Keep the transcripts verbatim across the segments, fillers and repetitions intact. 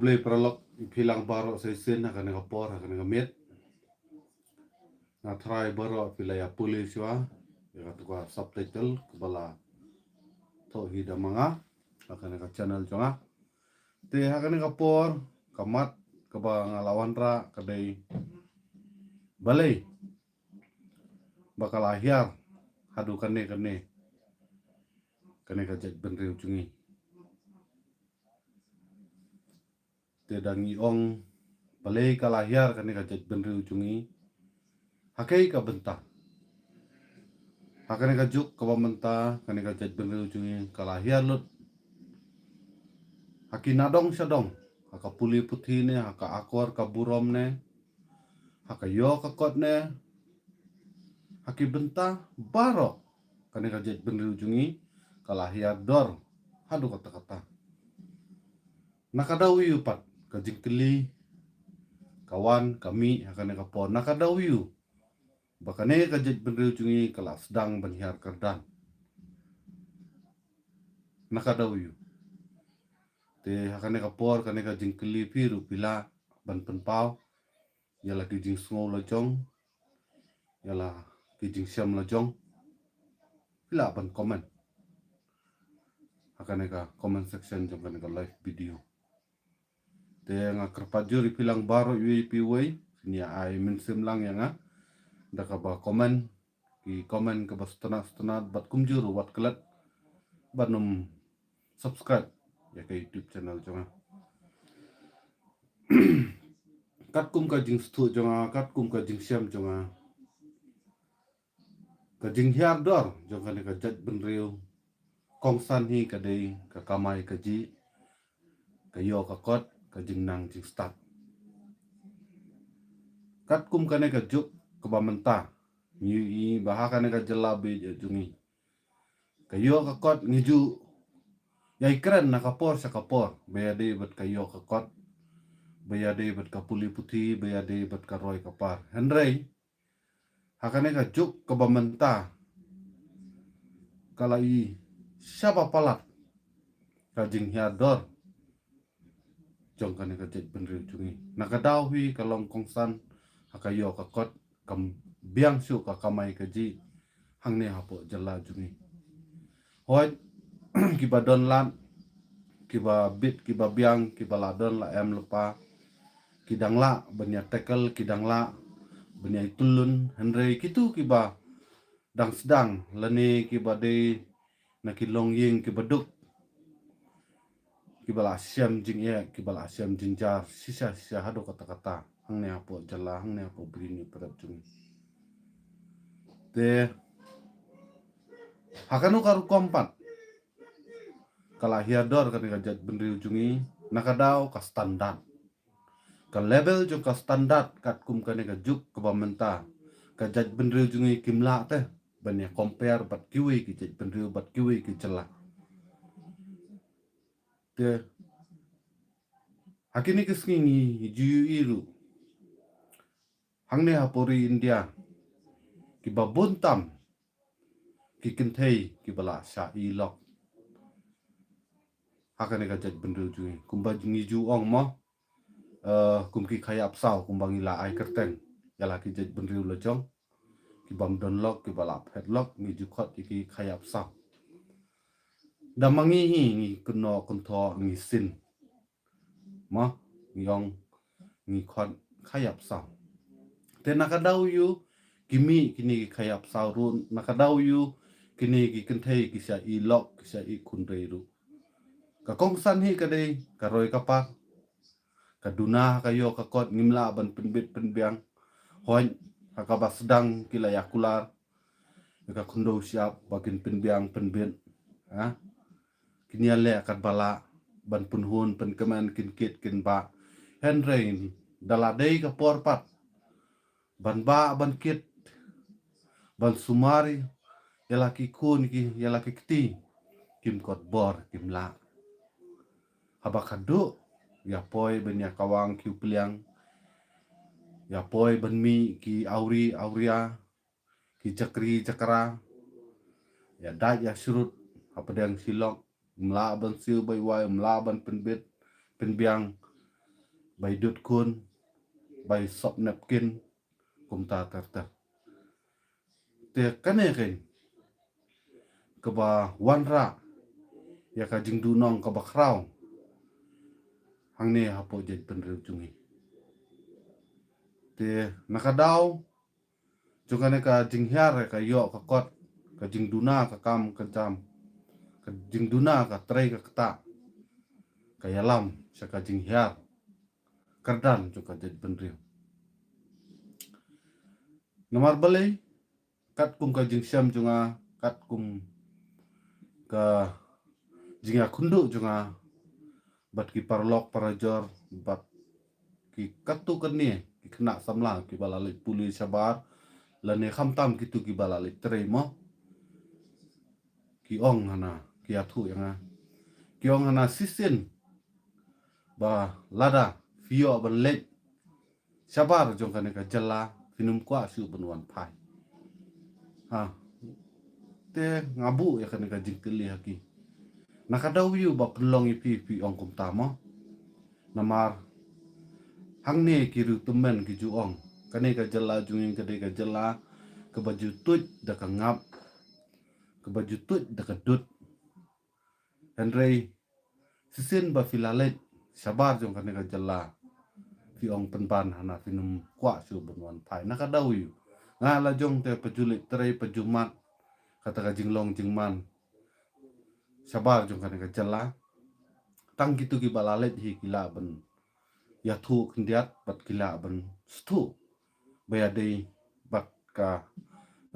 Khublei paralok, ïa phi lang baroh sa shisien ha kane ka por, ha kane ka miet. Nga tharai baroh phi la ïa pule shuwa ïa kata ka subtitle kaba la thoh hi da ma nga ha kane ka channel jong nga. Te ha kane ka por, ka mat kaba nga la wanrah ka dei balei ba ka la hiar haduh kane kane, kane ka jaitbynriew jong ngi. Te da ngi ong balei ka la hiar kane ka jaitbynriew jong ngi, ha kaei ka bynta? Ha kane ka juk kaba mynta kane ka jaitbynriew jong ngi ka la hiar lut ha ki nadong shadong, ha ka pule puthi ne, ha ka akor ka burom ne, ha ka ïoh ka kot ne, ha ki bynta baroh kane ka jaitbynriew jong ngi ka la hiar dor haduh katta katta. Na ka daw ïa u pat ka jingkylli ka wan ka mih ha kane ka por, na ka daw ïa u ba kane ka jaitbynriew jong ngi ka la sdang ban hiar kyrdan. Na ka daw ïa u. Te ha kane ka por kane ka jingkylli phi ruh phi lah ban pynpaw ïa la ki jingsngew la jong, ïa la ki jingshem la jong, phi lah ban comment ha kane ka comment section jong kane ka live video. Te nga kyrpad jur ïa phi lang baroh iwei pa iwei, phin ïa ai mynsiem lang ïa nga da kaba comment, ki comment kaba sngewtynnat sngewtynnat bad kumjuh ruh wat klet ban ym subscribe ïa ka YouTube channel jong nga. Katkum ka jingsngewthuh jong nga, katkum ka jingshem jong nga, ka jinghiar dor jong kane ka jaitbynriew kongsan hi ka dei ka kamai kajih, ka ïoh ka kot, ka jingnang jingstad. Katkum kane ka juk kaba mynta, ngi ïohi ba ha kane ka jylla ba ïeit jong ngi, ka ïoh ka kot ngi ju ïai kren na ka por sha ka por ba ïadei bad ka ïoh ka kot, ba ïadei bad ka pule puthi, ba ïadei bad ka roi ka par. Hynrei ha kane ka juk kaba mynta ka la i shaba palat ka jinghiar dor jong kane ka jaitbynriew jong ngi. Na ka daw hi ka long kongsan ha ka ïoh ka kot, ka biang shuh ka kamai kajih hangne hapoh jylla jong ngi. Hooid, kiba don lad, kiba bit, kiba biang, kiba la don la em lypa, ki dang lah ban ïa tackle, ki dang lah ban ïa tulun, hynrei kito kiba dang sdang lane kiba dei na ki longïing kiba duk, kiba la shem jingeh, kiba la shem jynjar shisha shisha haduh katta katta hangne hapoh jylla, hangne hapoh bri ne paralok jong ngi. Te ha kano ka rukom pat ka la hiar dor kane ka jaitbynriew jong ngi, na ka daw ka standard, ka level jong ka standard katkum kane ka juk kaba mynta, ka jaitbynriew jong ngi kim lah te ban ïa compare bad kiwei ki jaitbynriew, bad kiwei ki jylla. Te ha kine ki sngi ngi ju ïohi ruh hangne hapoh ri India, kiba bun tam ki kynthei kiba la shah ïoh lok ha kane ka jaitbynriew jong ngi, kumba ngi ju ong mo, eh, kum ki khaïap saw, kumba ngi la ai kyrteng ïa la ki jaitbynriew la jong, ki bym don lok, kiba la phet lok, ngi ju khot ïa ki khaïap saw. Da ma ngi hi ngi kynnoh kynthoh, ngi sin mo, ngi ong ngi khot khaïap saw. Te na ka daw ïa u ki mih kine ki khaïap saw ruh, na ka daw ïa u kine ki kynthei ki shah ïoh lok, ki shah ïoh khun rei ruh. Ka kongsan hi ka dei ka roi ka par, ka duna ha ka ïoh ka kot, ngim lah ban pynbit pynbiang. Hooid, ha kaba sdang ki la ïa kular ïa ka khyndew shyiap ba kin pynbiang pynbit, ha, kin ïaleh katba lah ban pynhun pynkmen, kin kit kin bah. Hynrei da la dei ka por pat ban bah ban kit, ban sumar ïa la ki khun ki, ïa la ki kti, kim kot bor, kim lah. Haba khadduh ïa poi ban ïa kawang ki u pliang, ïa poi ban mih ki awri awria, ki jakri jakra, ïa dait ïa shrut hapdeng shi lok, ym lah ban siew bai wai, ym lah ban pynbit pynbiang. bai dud khun, bai sop napkin, kumta ter ter. Te kane kein kaba wanrah ïa ka jingduhnong kaba khraw hangne hapoh jaitbynriew jong ngi. Te na ka daw jong kane ka jinghiar ka ïoh ka kot, ka jingduna ka kam ka jam, ka jingduna ka trei ka ktah, ka ïalam sha ka jinghiar kyrdan jong ka jaitbynriew. Namar balei, katkum ka jingshem jong nga, katkum ka jingïakhunduh jong nga bad ki paralok parajor bad ki katto katne ki khynnah samla kiba la leit pule shabar lane khamtam kito kiba la leit trei mo. Ki ong hana, ki ïathuh ïa nga, ki ong hana, shisien ba lada phi ïoh ban leit shabar jong kane ka jylla, phin ym kwah shuh ban wan phai. Ha. Te nga buh ïa kane ka jingkylli ha ki. Na ka daw ïa ba pynlong ïa phi, phi ong kumta mo. Namar hangne ki riewtymmen ki ju ong, kane ka jylla jong ngi ka dei ka jylla kaba ju tuid da ka ngap, kaba ju tuid da ka dud. Hynrei shisien ba phi la leit shabar jong kane ka jylla, phi ong pynban hana, phin ym kwah shuh ban wan phai. Na ka daw ïa nga la jong te pa ju leit trei, pa ju mad kata ka jinglong jingman shabar jong kane ka jylla. Tang kito kiba la leit hi ki lah ban ïathuh khyndiat bad ki lah ban sngewthuh ba ïadei bad ka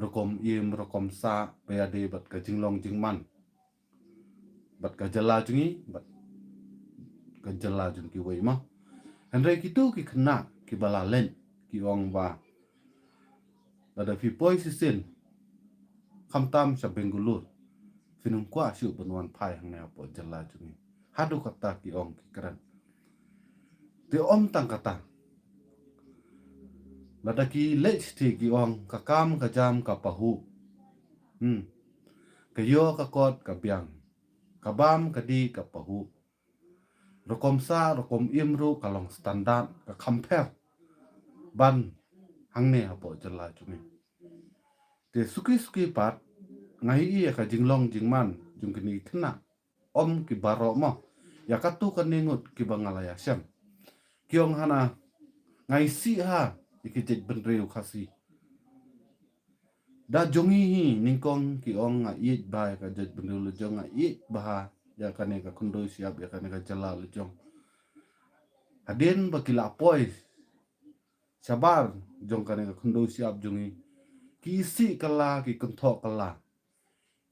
rukom im rukom sah, ba ïadei bad ka jinglong jingman bad ka jylla jong ngi bad ka jylla jong kiwei mo. Hynrei kito ki khynnah kiba la leit ki ong ba lada phi poi shisien khamtam sha Bangalore, phin ym kwah shuh ban wan phai hangne hapoh jylla jong ngi. Haduh katta ki ong ki kren. Te ym tang kata, lada ki leit shatei ki ong ka kam ka jam ka pahuh. Hmm. Ka ïoh ka kot ka biang, ka bam ka dih ka pahuh. Rukom sah rukom im ruh ka long standard, ka kham pher ban hangne hapoh jylla jong ngi. Te suki suki pat nga ïohi ïa ka jinglong jingman jong kine ki khynnah, ym ki baroh mo, ïa katto katne ngut kiba nga la ïashem. Ki ong hana, nga isih bha ïa ki jaitbynriew Khasi. Da jong ngi hi nyngkong ki ong nga ïeit bha ïa ka jaitbynriew la jong, nga ïeit bha ïa kane ka khyndew shyiap, ïa kane ka jylla la jong. Hadien ba ki la poi shabar jong kane ka khyndew shyiap jong ngi, ki isih kylla, ki kynthoh kylla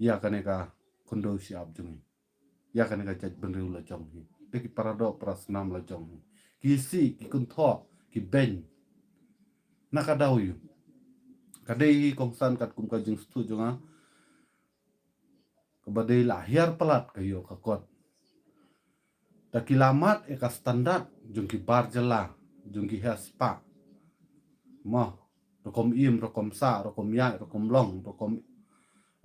ïa kane ka khyndew shyiap jong ngi, ïa kane ka jaitbynriew la jong hi, da ki paradoh parasnam la jong hi. Ki isih, ki kynthoh, ki beiñ. Na ka daw ïa ka dei hi kongsan katkum ka jingsngewthuh jong nga, kaba dei la hiar palat ka ïoh ka kot. Da ki la mad ïa ka standard jong ki bar jylla, jong ki hiar spah mo, rukom im rukom sah, rukom ïaid rukom long, rukom,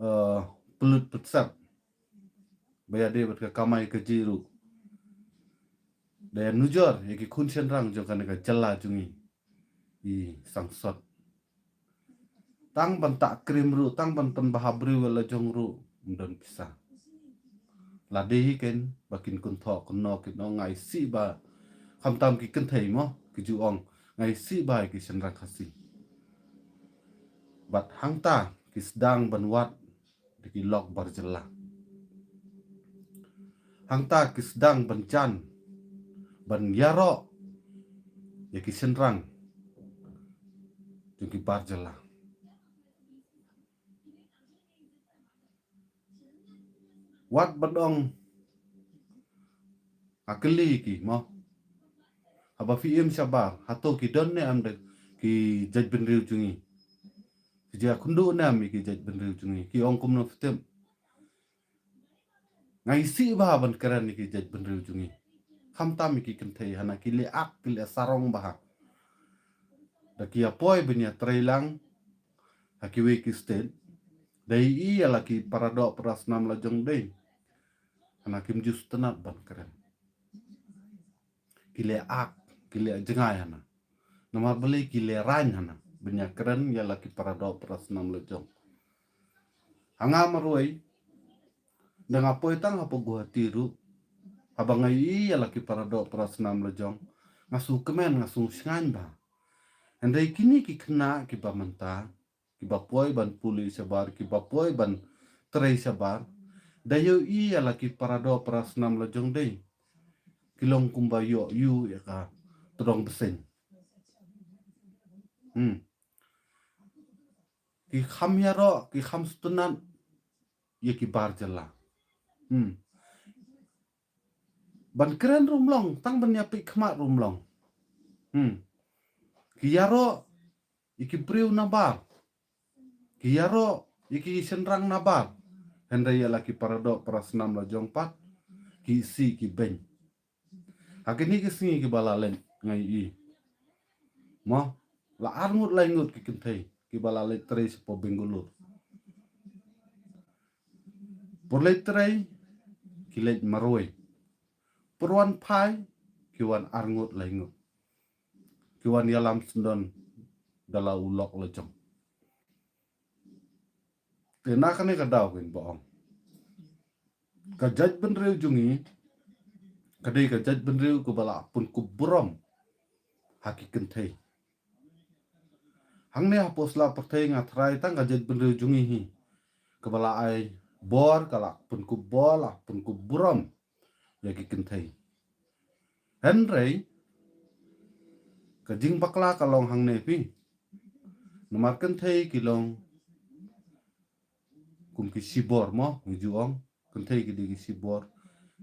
eh, pynlut pynsep, ba ïadei bad ka kamai kajih ruh. Da ïa nujor ïa ki khun shynrang jong kane ka jylla jong ngi, i sangsot. Tang ban tah krim ruh, tang ban pynbha briew la jong ruh, ym don pisa. La dei hi kein ba kin kynthoh kynnoh, kin ong nga isih bha, khamtam ki kynthei mo, ki ju ong nga isih bha ïa ki shynrang Khasi. Bad hangta ki sdang ban wad da ki lok bar jylla. Hangta ki sdang ban jan, ban ïaroh ïa ki shynrang jong ki bar jylla. Wat ban ong, nga kylli ki mo, haba phi im shabar, hato ki don ne em da ki jaitbynriew jong ngi? Phi ju ïakhunduh ne em ïa ki jaitbynriew jong ngi? Ki ong kumno phi tip? Nga isih bha ban kren ïa ki jaitbynriew jong ngi. Khamtam ïa ki kynthei, hana ki leh ak, ki leh sarong bha. Da ki ïa poi ban ïa trei lang ha kiwei ki state, da i ïa la ki paradoh parasnam la jong dei, hana kim ju sngewtynnat ban kren. Ki leh ak, Ki leh jngai hana. Namar balei ki leh rain hana. Ban ïa kren ïa la ki paradoh parasnam la jong. Ha nga marwei, da nga poi tang hapoh Guwahati ruh, haba nga ïohi ïa la ki paradoh parasnam la jong, nga sngewkmen, nga sngewsngaiñ bha. Hynrei kine ki khynnah kiba mynta, kiba poi ban pule shabar, kiba poi ban trei shabar, da ïohi ïa la ki paradoh parasnam la jong dei ki long kumba ïoh ïa ka tdong bseiñ. Hmm. Ki kham ïaroh, ki kham sngewtynnat ïa ki bar jylla. Hmm. Ban kren ruh ym long, tang ban ïa peit khmat ruh ym long. Hmm. Ki ïaroh ïa ki briew nabar. Ki ïaroh ïa ki shynrang nabar. Hynrei ïa la ki paradoh parasnam la jong pat, ki isih ki beiñ. Ha kine ki sngi kiba la leit nga ïohi, mo, la arngut laingut ki kynthei kiba la leit trei shapoh Bangalore. Por leit trei ki leit marwei. Por wan phai ki wan arngut laingut. Ki wan ïalam syndon da la u lok la jong. Te na kane ka daw kin ba ong, ka jaitbynriew jong ngi ka dei ka jaitbynriew kaba la pynkup burom ha ki kynthei. Hangne hapoh sla pyrthei nga tharai tang ka jaitbynriew jong ngi hi kaba la ai bor, ka la pynkup bor, la pynkup burom ïa ki kynthei. Hynrei ka jingbakla ka long hangne phi. Namar kynthei ki long kum ki shibor mo, ngi ju ong. Kynthei ki dei ki shibor.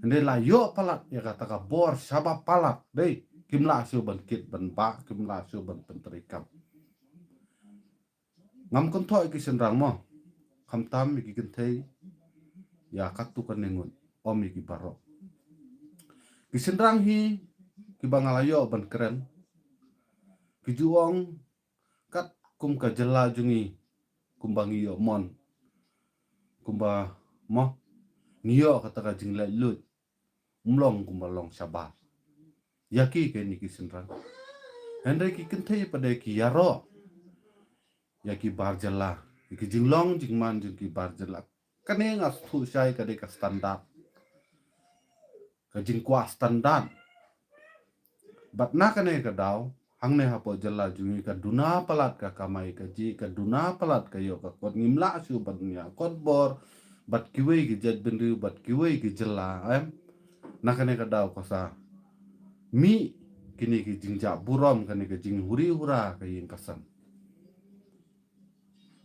Hynrei la ïoh palat ïa kata ka bor shaba palat dei, kim lah shuh ban kit ban bah, kim lah shuh ban pyntreikam. Ngam kynthoh ïa ki shynrang mo, khamtam ïa ki kynthei ïa katto katne ngut, ym ïa ki baroh. Ki shynrang hi kiba nga la ïoh ban kren, ki ju ong katkum ka jylla jong ngi kumba ngi ïoh mon, kumba mo ngi ïoh kata ka jinglaitluid, ym long kumba long shabar. Ïa ki kine ki shynrang. Hynrei ki kynthei pat de ki ïaroh ïa ki bar jylla, ïa ki jinglong jingman jong ki bar jylla. Kane nga sngewthuh shai ka dei ka standard, ka jingkwah standard. Bad na kane ka daw hangne hapoh jylla jong ngi ka duna palat ka kamai kajih, ka duna palat ka ïoh ka kot, ngim lah shuh ban ïa kot bor bad kiwei ki jaitbynriew bad kiwei ki jylla, em. Na kane ka daw ka sa mih kine ki jingjah burom, kane ka jinghuri hura ka ïing ka sem.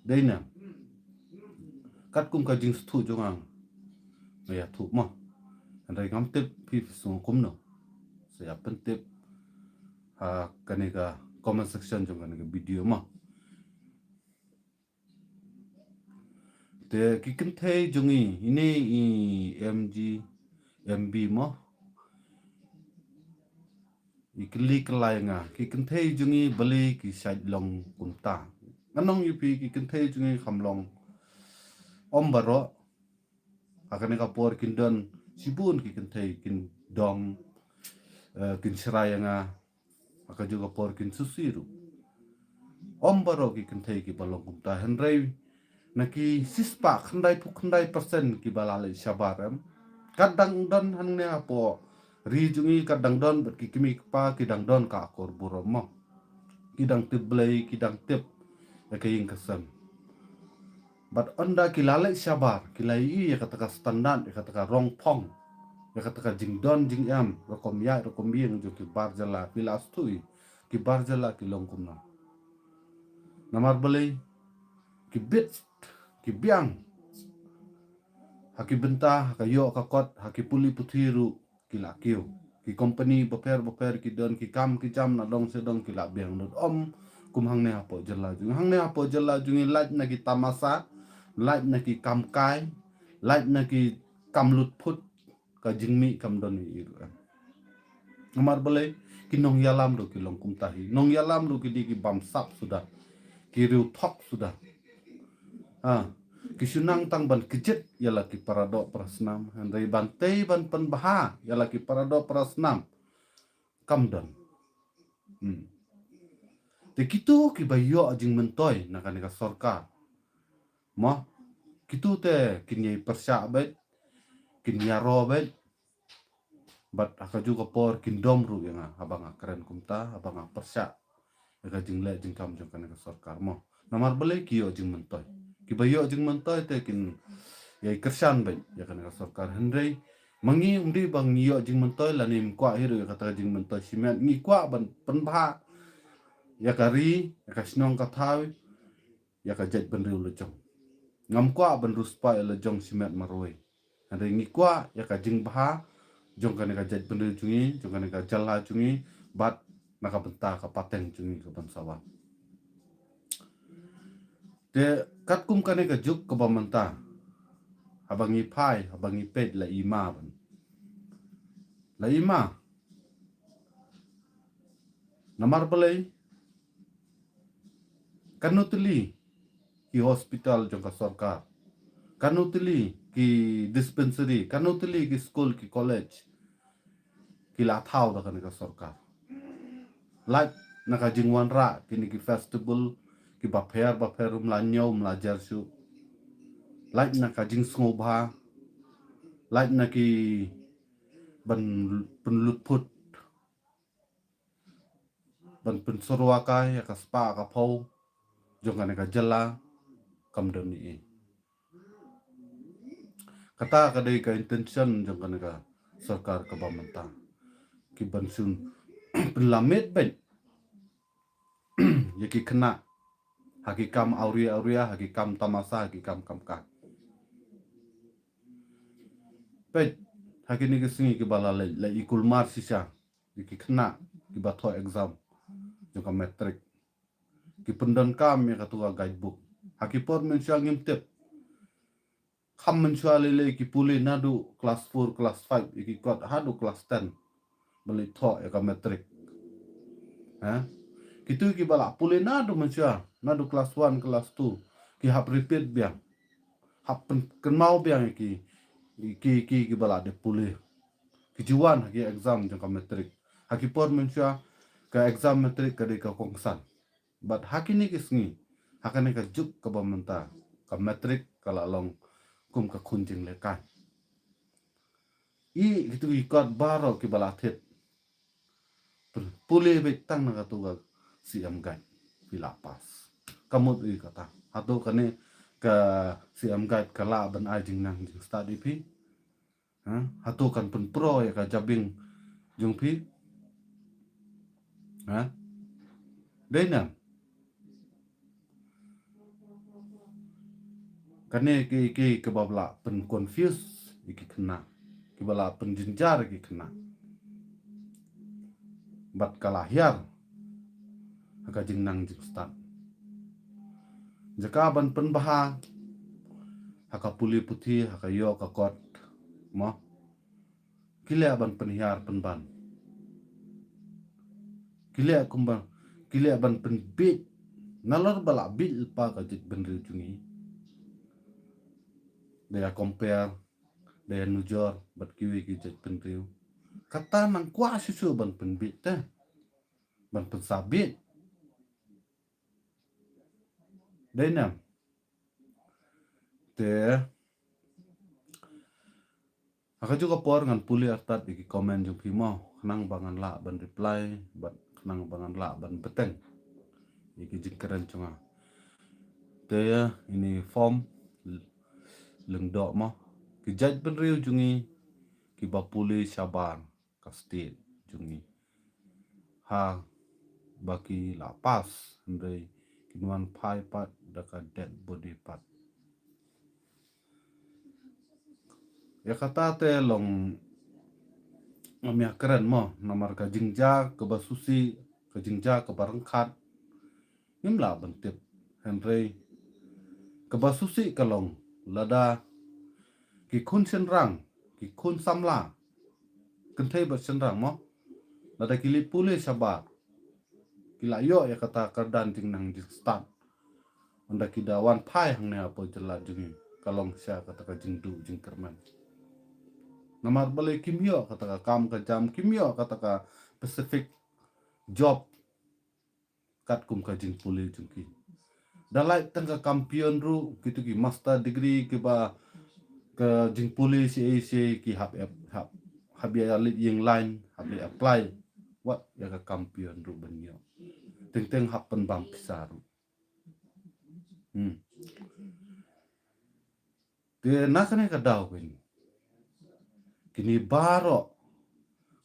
Dei na katkum ka jingsngewthuh jong nga, nga ïathuh mo. Hynrei ngam tip phi phi sngew kumno. Sa ïa pyntip ha kane ka comment section jong kane ka video mo. Te ki kynthei jong ngi, ine i M G, M B mo, i kylli kylla ïa nga, ki kynthei jong ngi balei ki shait long kumta. Ngan ong ïa phi, ki kynthei jong ngi kham long ym baroh. Ha kane ka por kin don shibun ki kynthei kin dom, eh, kin shrai ïa nga. Ha kajuh ka por kin sngewsih ruh. Ym baroh ki kynthei kiba long kumta, hynrei na ki shispah khyndaiphew khyndai percent kiba la leit shabar, em. Kat dang don hangne hapoh ri jong ngi, kat dang don bad ki kmie ki kpa ki dang don ka akor burom mo. Ki dang tip Blei, ki dang tip ïa ka ïing ka sem. Bad ynda ki la leit shabar, ki la ïohi ïa kata ka standard, ïa kata ka rong phong, ïa kata ka jingdon jingem, rukom ïaid rukom ïeng jong ki bar jylla, phi la sngewthuh hi, ki bar jylla ki long kumno. Namar balei, ki bit, ki biang ha ki bynta, ha ka ïoh ka kot, ha ki pule puthi ruh ki la kiew. Ki company bapher bapher ki don, ki kam ki jam na dong sha dong ki la biang lut. Ym kum hangne hapoh jylla jong ngi. Hangne hapoh jylla jong ngi lait na ki tamasa, lait na ki kam kai, lait na ki kam lut phut, ka jingmih kam don ïa i ruh, em. Namar balei, ki nongïalam ruh ki long kumta hi. Nongïalam ruh ki dei ki bamsap suda, ki riewthok suda. Ha, ki shu nang tang ban kjit ïa la ki paradoh parasnam, hynrei ban tei ban pynbha ïa la ki paradoh parasnam kam don. Hmm. Te kitu kiba ïoh jingmyntoi na kane ka sorkar, mo, kitu te kin ïai pyrshah beit, kin ïaroh beit. Bad ha kajuh ka por kin dom ruh ïa nga haba nga kren kumta, haba nga pyrshah ïa ka jingleh jingkam jong kane ka sorkar, mo. Namar balei? Ki ïoh jingmyntoi. Kiba ïoh jingmyntoi te kin ïai kyrshan beit ïa kane ka sorkar. Hynrei ma ngi, ym dei ba ngi ïoh jingmyntoi lane ngim kwah hi ruh ïa kata ka jingmyntoi shimet. Ngi kwah ban pynbha ïa ka ri, ïa ka shnong ka thaw, ïa ka jaitbynriew la jong. Ngam kwah ban riewspah ïa la jong shimet marwei. Hynrei ngi kwah ïa ka jingbha jong kane ka jaitbynriew jong ngi, jong kane ka jylla jong ngi, bad na ka bynta ka pateng jong ngi kaban sa wan. Te katkum kane ka juk kaba mynta, haba ngi phai, haba ngi peit, la i ma ban, la i ma. Namar balei? Katno tylli ki hospital jong ka sorkar, katno tylli ki dispensary, katno tylli ki skul, ki college ki la thaw da kane ka sorkar. Lait na ka jingwanrah kine ki festival kiba pher ba pher, ym la ñiew, ym la jer shuh. Lait na ka jingsngewbha, lait na ki ban pynlut put, ban pynsyrwa kai ïa ka spah ka phew jong kane ka jylla, kam don ei ei. Kata ka dei ka intention jong kane ka sorkar kaba mynta, ki ban shun pynlamit beit ïa ki khynnah ha ki kam awria awria, ha ki kam tamasa, ha ki kam kam ka. Peit, ha kine ki sngi kiba la leit, la i kulmar shisha ïa ki khynnah kiba thoh exam jong ka matric. Ki pyndonkam ïa katu ka guidebook. Ha ki por mynshuwa ngim tip. Kham mynshuwa lei lei ki pule naduh class four, class five, ïa ki kot haduh class ten ban leit thoh ïa ka matric. Ha? Kitu kiba la pule naduh mynshuwa, naduh class one, class two, ki hap repeat biang, hap pynkynmaw biang ïa ki, ki, ki, kiba la dep pule. Ki ju wan ha ki exam jong ka matric. Ha ki por mynshuwa ka exam matric ka dei ka kongsan. Bad ha kine ki sngi, ha kane ka juk kaba mynta, ka matric ka la long kum ka khun jinglehkai. I kitu ki kot baroh kiba la thied, pule beit tang na katu ka C M Guide, phi la pass. Ka mut i kata. Hato kane ka C M Guide ka lah ban ai jingnang jingstad ïa phi? Ha? Hato kan pynpro ïa ka jabieng jong phi? Ha? Dei na kane ki, ki, kiba la pynconfuse ïa ki khynnah, kiba la pynjynjar ïa ki khynnah. Bad ka la hiar ha ka jingnang jingstad. Jaka ban pynbha ha ka pule puthi, ha ka ïoh ka kot, mo, ki leh ban pynhiar pynban. Ki leh kumba, ki leh ban pynbiej. Nalor ba la biej lypa ka jaitbynriew jong ngi, da ïa compare, da ïa nujor bad kiwei ki jaitbynriew, kata nang kwah shuh shuh ban pynbiej te, ban pynsabiej. Dei na te, ha kajuh ka por ngan pule artat ïa ki comment jong phi mo, khnang ba ngan lah ban reply, bad khnang ba ngan lah ban bteng ïa ki jingkren jong nga. Te ïa ini form Lyngdoh mo, ki jaitbynriew jong ngi kiba pule shabar ka state jong ngi, ha ba ki la pass, hynrei kin wan phai pat da ka dead body pat. Ïa kata te long ngam ïa kren mo, namar ka jingjia kaba sngewsih, ka jingjia kaba ryngkat, ngim lah ban tip. Hynrei kaba sngewsih ka long lada ki khun shynrang, ki khun samla, kynthei bad shynrang mo, lada ki leit pule shabar, ki la ïoh ïa kata ka kyrdan jingnang jingstad, ynda ki da wan phai hangne hapoh jylla jong ngi, ka long sha kata ka jingduh jingkyrmen. Namar balei? Kim ïoh kata ka kam ka jam, kim ïoh kata ka specific job katkum ka jingpule jong ki. Da lait tang ka kampion ruh, kito ki master degree kiba ka jingpule shi ei shi ei ki hap ep hap hap ïa leit ïeng line, hap ïa apply wat ïa ka kampion ruh ban ïoh. Teng teng hap pynbam pisa ruh. Hmm. Te na kane ka daw kine, kine baroh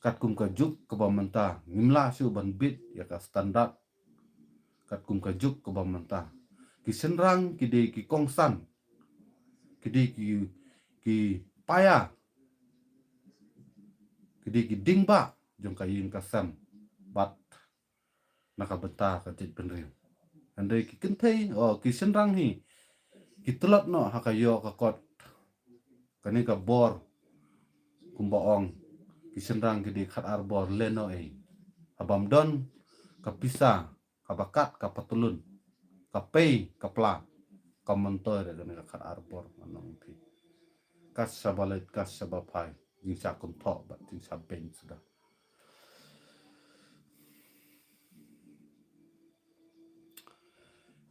katkum ka juk kaba mynta ngim lah shuh ban bit ïa ka standard katkum ka juk kaba mynta. Ki shynrang ki dei ki kongsan, ki dei ki, ki paia, ki dei ki ding ba jong ka ïing ka sem bad na ka bynta ka jaitbynriew. Hynrei ki kynthei, oh, ki shynrang hi ki tlot noh ha ka ïoh ka kot. Kane ka bor, kumba ong, ki shynrang ki dei khat ar bor lehnohei. Haba ym don ka pisa kaba kat ka patlun, ka pei ka pla, ka myntoi re kane ka khat ar bor, ngan ong ïa phi. Kat shaba leit kat shaba phai, jingshah kynthoh bad jingshah beiñ suda.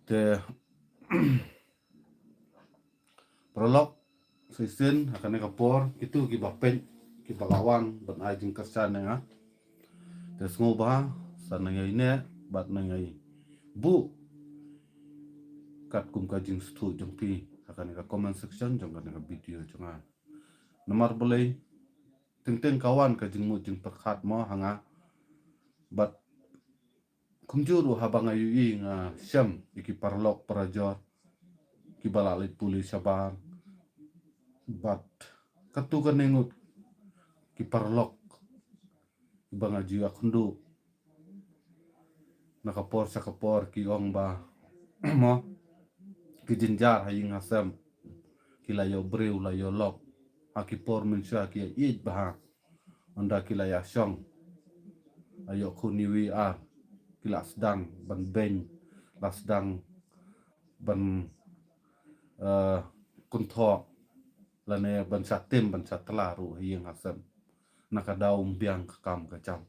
Te paralok, shisien ha kane ka por, kito kiba peit, kiba la wan ban ai jingkyrshan ïa nga, te sngewbha sa nang ïai neh bad nang ïai buh katkum ka jingsngewthuh jong phi ha kane ka comment section jong kane ka video jong nga. Namar balei, teng teng ka wan ka jingmut jingpyrkhat mo ha nga. Bad kumjuh ruh haba nga ïohi nga shem ïa ki paralok parajor kiba la leit pule shabar. Bad katto katne ngut ki paralok kiba nga ju ïakynduh na ka por sha ka por ki ong ba mo, ki jynjar ha ïing ha sem, ki la ïoh briew la ïoh lok. Ha ki por mynshuwa ki ïa ïeit bha. Ynda ki la ïa shong, la ïoh khun iwei ar, ki la sdang ban beiñ, la sdang ban, eh, kynthoh, lane ban shah tim ban shah tla ruh ha ïing ha sem. Na ka daw ym biang ka kam ka jam.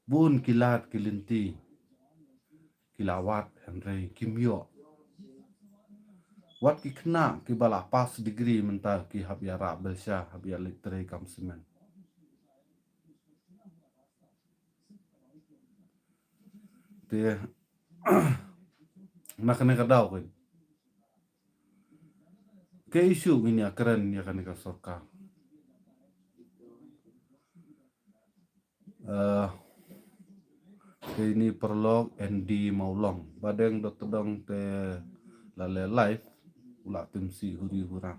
Bun ki lad ki lynti ki la wad hynrei kim ïoh. Wat ki khynnah kiba la pass degree mynta ki hap ïa rah belsha, hap ïa leit trei kam simen. Te na kane ka daw kane, kaei shuh ngin ïa kren ïa kane ka sorkar. Eh, te ini paralok N D Mawlong, ba dang dot dang te la leh live, u la tim sih huri hura.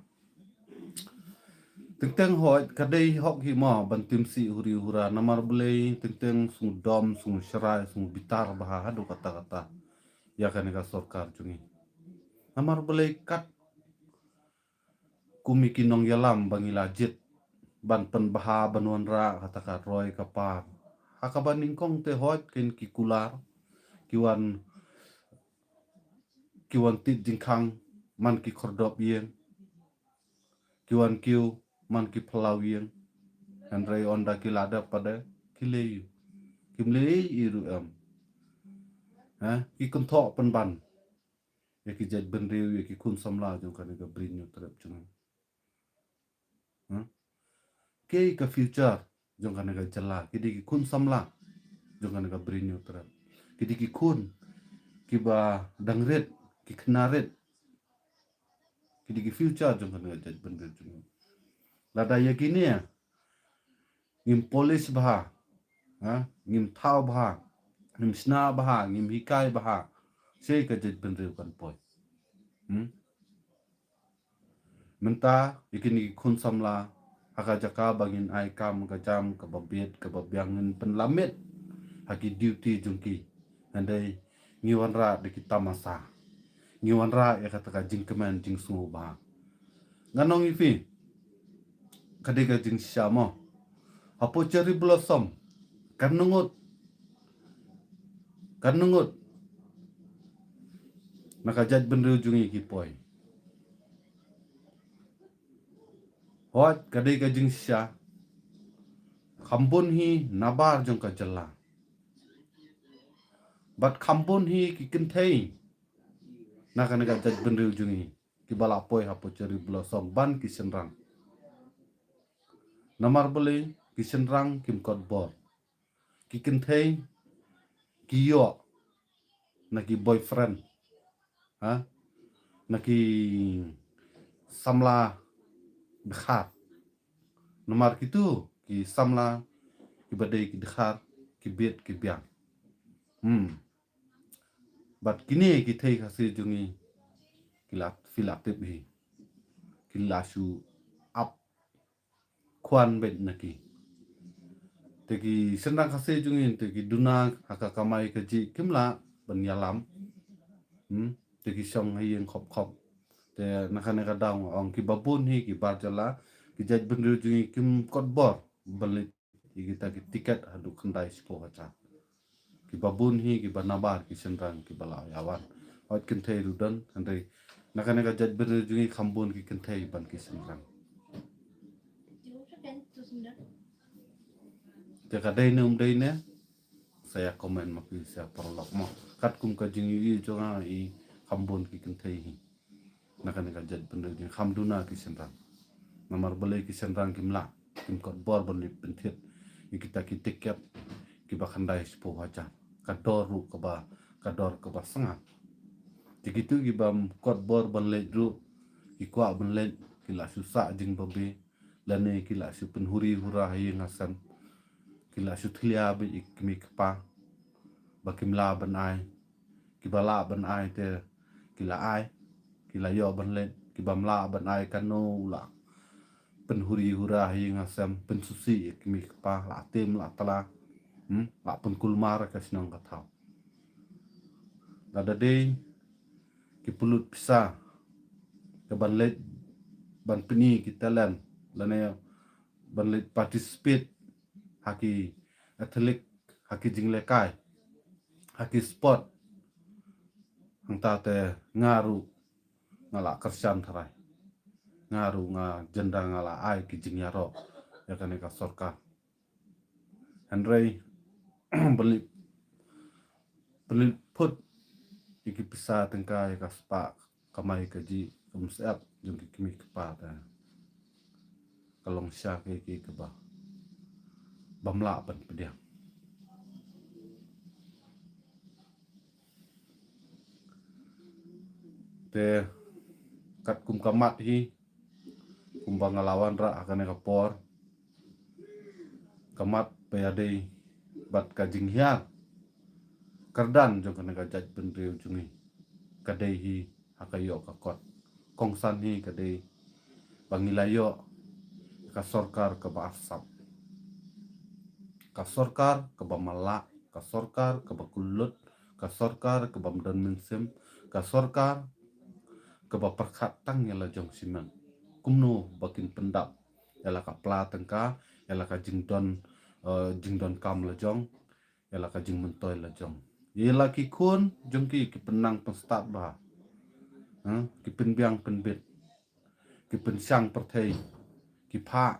Teng teng hooid ka dei hok hi mo ban tim sih huri hura, namar balei teng teng sngewdom sngewshrai sngewbitar bha haduh katta katta ïa kane ka sorkar jong ngi. Namar balei kat kum ïa ki nongïalam ba ngi la jied ban pynbha ban wanrah kata ka roi ka par, ha kaba nyngkong te hooid kin ki kular, ki wan, ki wan tied jingkhang man ki khyrdop ïing, ki wan kiew man ki phyllaw ïing. Hynrei ynda ki la dep pat de ki leh ïa u, kim leh ei ei ruh em. Ha, ki kynthoh pynban ïa ki jaitbynriew, ïa ki khun samla jong kane ka Bri Hynñiewtrep jong ngi. Hmm? Kaei ka future jong kane ka jylla? Ki dei ki khun samla jong kane ka Bri Hynñiewtrep. Ki dei ki khun kiba dang rit, ki khynnah rit. Ki dei ki future jong kane ka jaitbynriew jong ngi. Lada ïa kine ngim polish bha, ha, ngim thaw bha, ngim shna bha, ngim hikai bha, sei ka jaitbynriew kan poi. Hmm? Mynta ïa kine ki khun samla, ha ka jaka ba ngin ai kam ka jam kaba biang kaba biang, ngin pynlamit ha ki duty jong ki. Hynrei ngi wanrah da ki tamasa, ngi wanrah ïa kata ka jingkmen jingsngewbha. Ngan ong ïa phi, ka dei ka jingshisha mo. Hapoh Cherry Blossom, katno ngut, katno ngut na ka jaitbynriew jong ngi ki poi? Hooid ka dei ka jingshisha, kham bun hi nabar jong ka jylla. Bad kham bun hi ki kynthei na kane ka jaitbynriew jong ngi kiba la poi hapoh Cherry Blossom ban ki shynrang. Namar balei? Ki shynrang kim kot bor. Ki kynthei ki ïoh na ki boyfriend, ha, na ki samla dkhar. Namar kitu ki samla kiba dei ki dkhar ki bit ki biang. Hmm. Bad kine ki thei Khasi jong ngi ki la, phi la tip hi, ki la shu ap khwan beit na ki. Te ki shynrang Khasi jong ngi te ki duna ha ka kamai kajih, kim lah ban ïalam. Hmm? Te ki shong ha ïing khop khop. Te na kane ka daw nga ong kiba bun hi ki bar jylla, ki jaitbynriew jong ngi kim kot bor ban leit ïa kita ki tiket haduh khyndai shiphew hajar. Kiba bun hi kiba nabar ki shynrang kiba la ïa wan. Hooid, kynthei ruh don, hynrei na kane ka jaitbynriew jong ngi kham bun ki kynthei ban ki shynrang. Te ka dei ne um dei ne, sa ïa comment ma phi, sa ïa paralok mo. Katkum ka jingïohi jong nga i, kham bun ki kynthei hi na kane ka jaitbynriew jong ngi, kham duna ki shynrang. Namar balei? Ki shynrang kim lah, kim kot bor ban leit pynthied ïa kita ki tiket kiba khyndai shiphew hajar. Ka dor ruh kaba, ka dor kaba sngap. Te kitu kiba kot bor ban leit ruh, ki kwah ban leit, ki la shu sah jingbabe, lane ki la shu pynhuri hura ha ïing ha sem, ki la shu thlia beit ïa ki kmie ki kpa ba kim lah ban ai. Kiba lah ban ai te ki la ai, ki la ïoh ban leit. Kiba ym lah ban ai, kano u la pynhuri hura ha ïing ha sem, pynsngewsih ïa ki kmie ki kpa, la tim la tla, hmm, la pynkulmar ka shnong ka thaw. Lada dei ki pynlut pisa ka ban leit ban pyni ki talent lane ban leit participate ha ki athletic, ha ki jinglehkai, ha ki sport, hangta te nga ruh nga la kyrshan tharai. Nga ruh nga jynda nga la ai ki jingïaroh ïa kane ka sorkar. Hynrei ban leit, ban leit put ïa ki pisa tyngka ïa ka spah kamai kajih, ka mynsiem jong ki kmie ki kpa te ka long sha ki, ki kaba bym lah ban pdiang. Te katkum ka mat hi, kumba nga la wanrah ha kane ka por, ka mat ba ïadei bad ka jinghiar kyrdan jong kane ka jaitbynriew jong ngi, ka dei hi ha ka ïoh ka kot. Kongsan hi ka dei ba ngi la ïoh ka sorkar kaba arsap, ka sorkar kaba malah, ka sorkar kaba kyllut, ka sorkar kaba ym don mynsiem, ka sorkar kaba pyrkhat tang ïa la jong shimet. Kumno ba kin pyndap ïa la ka pla tyngka, ïa la ka jingdon, eh, jingdonkam la jong, ïa la ka jingmyntoi la jong, ïa la ki khun jong ki, ki pynnang pynstad bha, ha, ki pynbiang pynbit, ki pynshang pyrthei, ki phah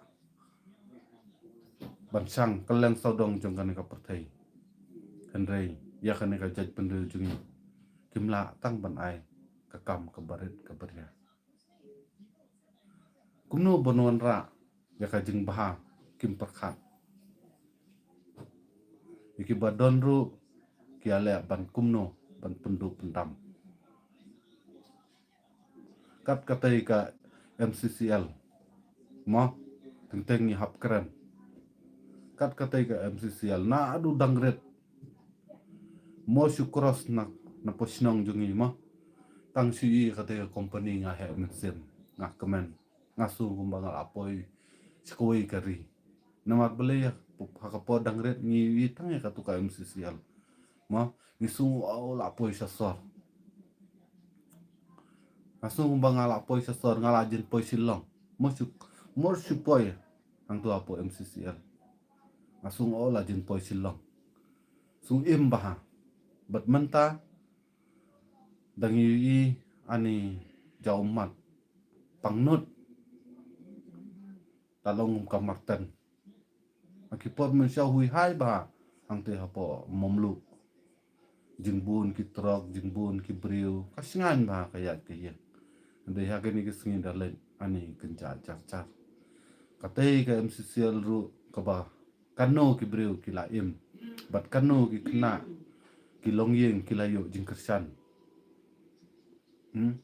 ban shang kylleng sawdong jong kane ka pyrthei. Hynrei ïa kane ka jaitbynriew jong ngi kim lah tang ban ai ka kam kaba rit kaba riat. Kumno ban wanrah ïa ka jingbha, kim pyrkhat. Ïa kiba don ruh ki ïaleh ban kumno ban pynduh pyndam. Kat katei ka M C C L, mo, teng teng ngi hap kren. Kat katei ka M C C L naduh dang rit, mo shu cross na, na pdeng shnong jong ngi, mo. Tang shu ïohi katei ka company nga heh mynsiem, nga kmen. Nga sngew kumba nga la poi sha kawei ka ri. Namar balei? Ha ka por dang rit ngi ïohi tang ïa katu ka M C C L, mo, ngi sngew, oh, la poi sha sor. Nga sngew kumba nga la poi sha sor, nga la jin poi Shillong. Mo shu, mo shu poi hangtu hapoh M C C L. Nga sngew, oh, la jin poi Shillong. Sngew im bha. Bad mynta dang ïohi ani ja ummat pangnud, la long kum ka marten. Ha ki por mynshuwa hui hai bha hangtei hapoh Mamluk. jingbun ki trok, jingbun ki briew, ka shngaiñ bha ka ïaid ka ïeng. Hynrei ha kine ki sngi da leit ani kynja jar jar. Katei ka M C C L ruh kaba kano ki briew ki la im, bad kano ki khynnah ki longïing ki la ïoh jingkyrshan. Hmm?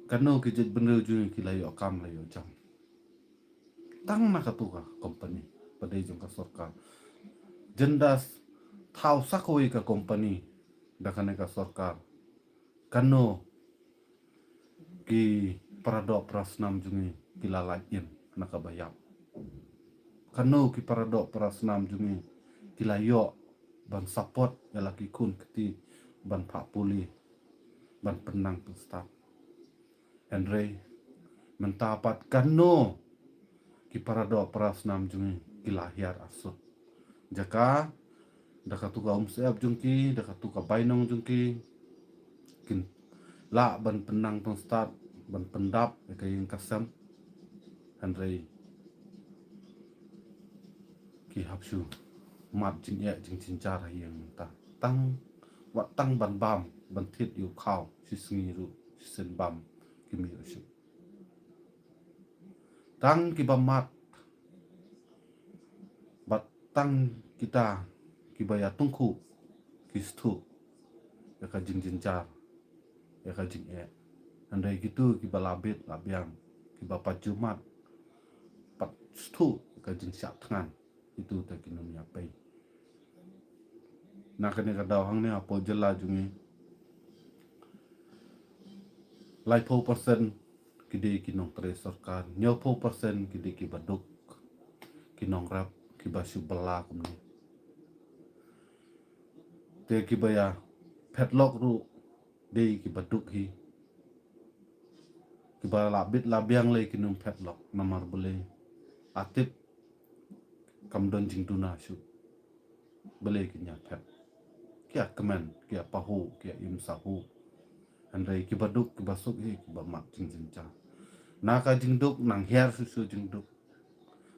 Kano ki jaitbynriew jong ngi ki la ïoh kam la ïoh jam. Tang na katu ka company, pat dei jong ka sorkar. Jan da thaw sa kawei ka company da kane ka sorkar, kano ki paradoh parasnam jong ngi ki la lait im na kaba ïap. Kano ki paradoh parasnam jong ngi ki la ïoh ban support ïa la ki khun kti ban phah pule, ban pynnang pynstad. Hynrei mynta pat kano ki paradoh parasnam jong ngi ki la hiar arsut. Jaka da katu ka umsyep jong ki, da katu ka bainong jong ki, kin lah ban pynnang pynstad, ban pyndap ïa ka ïing ka sem. Hynrei ki hap shu mad jingeh jingjynjar ha ïing mynta. Tang, wat tang ban bam, ban thied ïa u khaw shisngi ruh, shisien bam kim ïoh shuh. Tang kiba mad bad tang kita kiba ïa tyngkhuh ki sngewthuh ïa ka jingjynjar, ïa ka jingeh. Hynrei kitu kiba la bit la biang, kiba pat ju mad, pat sngewthuh ïa ka jingshah thngan. Itu te kin ym ïa pei. Na kane ka daw hangne hapoh jylla jong ngi, laiphew percent ki dei ki nongtrei sorkar, hynñiewphew percent ki dei kiba duk, ki nongrep, kiba shu bylla kumne. Te kiba ïa phetlok ruh dei kiba duk hi. Kiba la bit la biang lei kin ym phetlok, namar balei? Nga tip kam don jingduna shuh. Balei kin ïa phet? Ki ïa kmen, ki ïa pahuh, ki ïa im sahuh. Hynrei kiba duk, kiba suk hi kiba mad jingjynjar. Na ka jingduk nang hiar shuh shuh jingduk.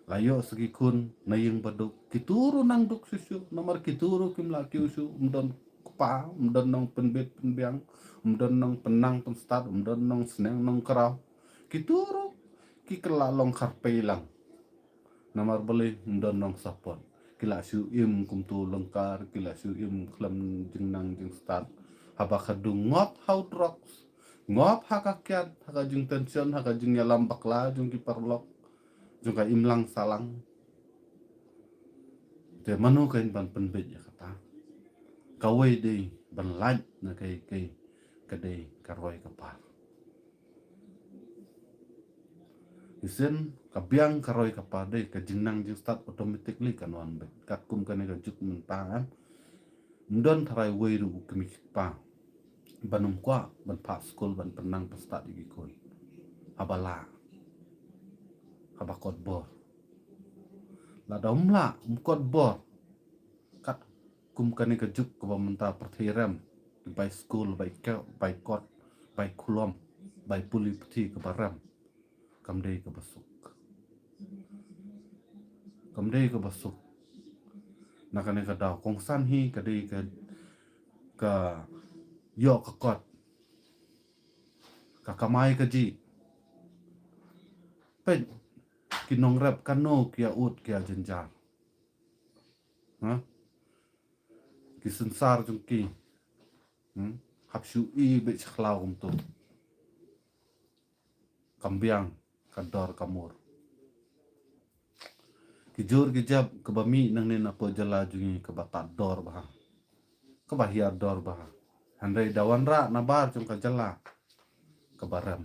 La ïoh sa ki khun na ïing ba duk, kitu ruh nang duk shuh shuh, namar kitu ruh kim lah kiew shuh, ym don kpa, ym don nongpynbit pynbiang, ym don nongpynnang pynstad, ym don nongsneng nongkraw. Kitu ruh ki kylla long kharpei lang. Namar balei? Ym don nongsupport. Ki lah shu im kumtu lyngkar, ki lah shu im khlem jingnang jingstad. Haba khadduh ngop ha u drugs, ngop ha ka kiad, ha ka jingtension, ha ka jingïalam bakla jong ki paralok, jong ka imlang sahlang. Te mano kan ban pynbeit ïa kata? Kawei dei ban lait na kaei kaei, ka dei ka roi ka par. Shisien ka biang ka roi ka par dei ka jingnang jingstad, automatically kan wan beit. Katkum kane ka juk mynta, em, ym don tharai wei ruh u kmie kpa ban ym kwah ban phah skul, ban pynnang pynstad ïa ki khun. Haba lah, haba kot bor. Lada ym lah, ym kot bor, katkum kane ka juk kaba mynta pyrthei rem, bai skul, bai ke-, bai kot, bai khlem, bai pule puthi kaba rem, kam dei kaba suk. Kam dei kaba suk. Na kane ka daw kongsan hi ka dei ka, ka ïoh ka kot, ka kamai kajih. Peit ki nongrep kano ki ïa ud ki ïa jynjar. Ha? Ki synsar jong ki. Hmm? Hap shu i beit sha khlaw kumtu. Kam biang ka dor ka mur. Ki jur ki jep kaba mih nangne napoh jylla jong ngi kaba tad dor bha, kaba hiar dor bha. Hynrei da wanrah na bar jong ka jylla kaba rem.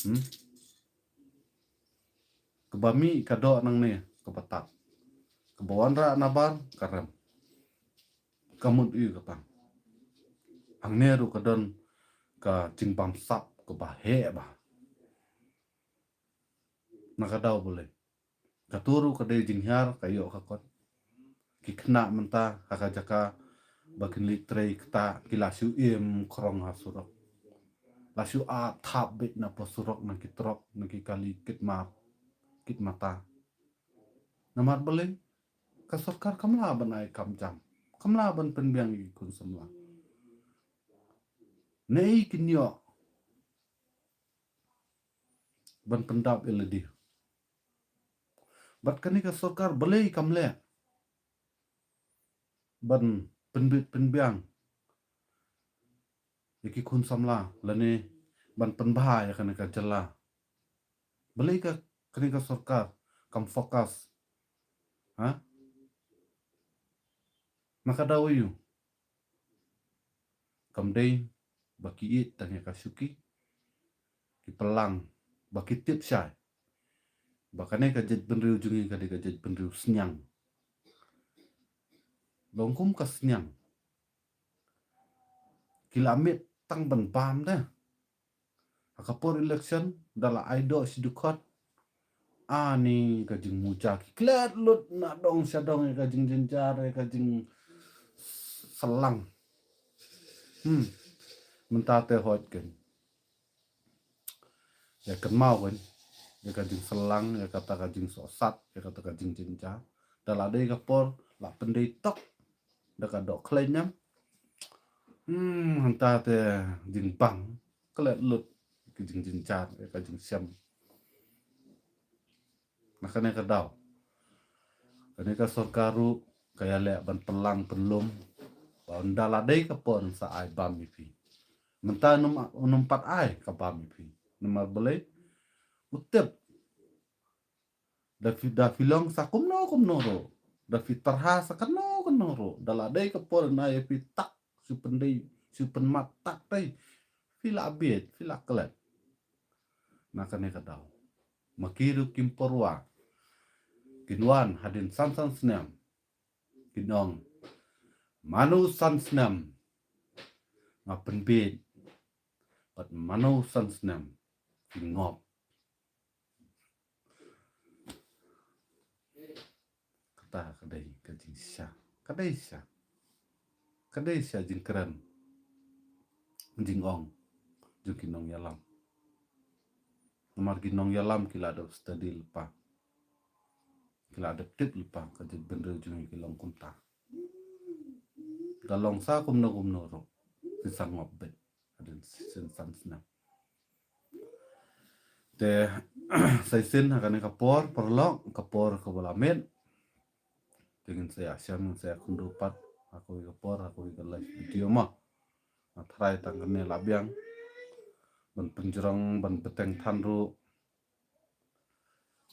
Hmm? Kaba mih ka doh nangne kaba tad, kaba wanrah na bar ka rem. Ka mut ïa kata. Hangne ruh ka don ka jingbamsap kaba heh bha. Na ka daw balei? Katu ruh ka dei jinghiar ka ïoh ka kot. Ki khynnah mynta ha ka jaka ba kin leit trei kata, ki la shu im khrong ha surok. La shu ap thap beit napoh surok na ki trok, na ki kali kit mar, kit mata. Namar balei? Ka sorkar kam lah ban ai kam jam, Kam lah ban pynbiang ïa ki khun samla. Naei kin ïoh ban pyndap ïa lade? Bad kane ka sorkar balei kam leh ban pynbit pynbiang ïa ki khun samla lane ban pynbha ïa kane ka jylla? Balei ka, kane ka sorkar kam focus? Ha? Na ka daw aïu? Kam dei ba ki ïeit tang ïa ka shuki, ki pynlang, ba ki tip shai ba kane ka jaitbynriew jong ngi ka dei ka jaitbynriew sniang. Long kum ka sniang. Ki la miet tang ban bam de. Ha ka por election da la ai doh shi dkhot. Ani ka jingmuja ki klet lut na dong sha dong, ïa ka jingjynjar, ïa ka jingsyllang. Hmm. Mynta te hoi kein. Ïa kynmaw kein ïa ka jingsyllang, ïa kata ka jingsohsat, ïa kata ka jingjynjar. Da la dei ka por la pyndei tok da ka doh khlei ñiam. Hmm, hangta te jingbang klet lut ki jingjynjar, ïa ka jingshem. Na kane ka daw kane ka sorkar ruh ka ïaleh ban pynlang pynlum ba ynda la dei ka por sa ai bam ïa phi. Mynta ym, ym pat ai ka bam ïa phi. Namar balei? U tip da phi, da phi long sa kumno kumno ruh, da phi tyrha sa kano kano ruh, da la dei ka por na ïa phi tak, shu pyndei, shu pynmat tak tei, phi la bieit, phi la klet. Na kane ka daw ma ki ruh kim pyrwa, kin wan hadien san san snem, kin ong, mano san snem nga pynbieit, bad mano san snem phi ngop. Kata ka dei ka jingshisha, ka dei shisha, ka dei shisha jingkren, jingong jong ki nongïalam. Namar ki nongïalam ki la dep study lypa, ki la dep tip lypa ka jaitbynriew jong ngi ki long kumta. Da long sa kumno kumno ruh, ki sa ngop beit hadien shisien san snem. Te sa shisien ha kane ka por paralok, ka por kaba la miet, te ngin sa ïashem, ngin sa ïakhyndew pat ha kawei ka por, ha kawei ka live video mo. Nga tharai tang kane la biang ban pynjrong, ban bteng than ruh.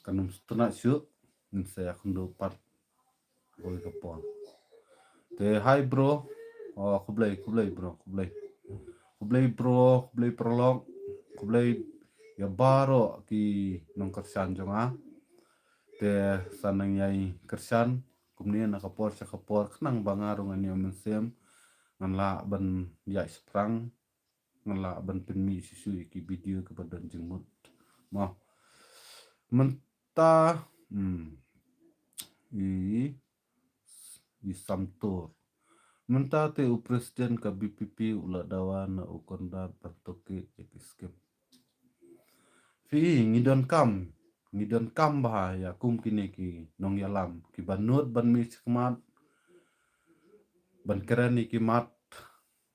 Kan ym sngewtynnat shuh, ngin sa ïakhyndew pat ha kawei ka por. Te hi bro. Oh, khublei, khublei bro, khublei. Khublei bro, khublei paralok, khublei ïa baroh ki nongkyrshan jong nga. Te sa nang ïai kyrshan kumne na ka por sha ka por, khnang ba nga ruh ngan ïoh mynsiem, ngan lah ban ïaid shaphrang, ngan lah ban pynmih shuh shuh ïa ki video kiba don jingmut. Mo. Mynta, hmm, i, i Samtor. Mynta te u president ka B P P u la dawa na u Conrad ban tohkit ïa ki skim. Phi, ngi donkam, ngi donkam bha ïa kum kine ki nongïalam kiba nud ban mih shakhmat, ban kren ïa ki mat,